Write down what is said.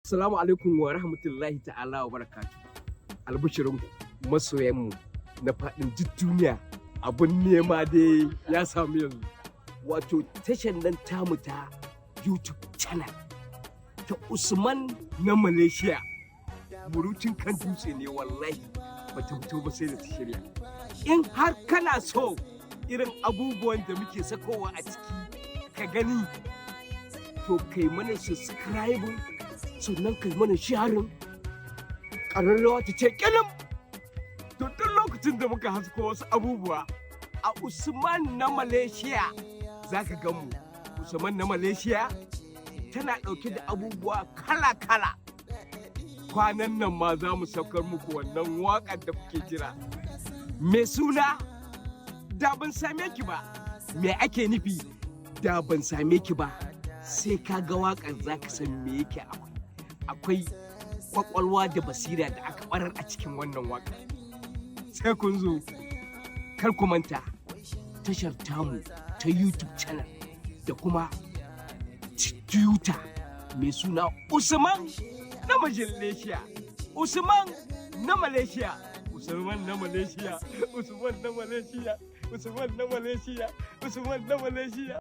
Assalamu alaikum wa rahmatullahi ta'ala wa barakatu. Albishirinku masoyanmu na faɗin duk duniya, abun nema dai ya samu yanzu. Wato tashar nan tamu ta YouTube channel ta Usman na Malaysia. Murucin kan dutse ne, wallahi bata fito ba sai da ta shirya. In har kana so irin abubuwan da muke sakowa a ciki ka gani, to kai mana subscribe, sannan kai mana sharing, ƙararrawa ta ce ƙilim. To duk lokacin da muka hasko wasu abubuwa a Usman na Malaysia, za ka gan mu. Usman na Malaysia tana ɗauke da abubuwa kala-kala. Kwanan nan ma za mu saukar muku wannan waƙar da kuke jira mai suna "Da Ban Same Ki Ba". Me ake nufi "Da Ban Same Ki Ba"? Sai ka ga waƙar za ka san me yake akwai. Akwai kwakwalwa da basira da aka barar a cikin wannan waƙa. Sai kun zo. Kar ku manta tashar tamu ta YouTube channel da kuma Twitter mai suna Usman na Malaysia, Usman na Malaysia, Usman na Malaysia, Usman na Malaysia, Usman na Malaysia, Usman na Malaysia.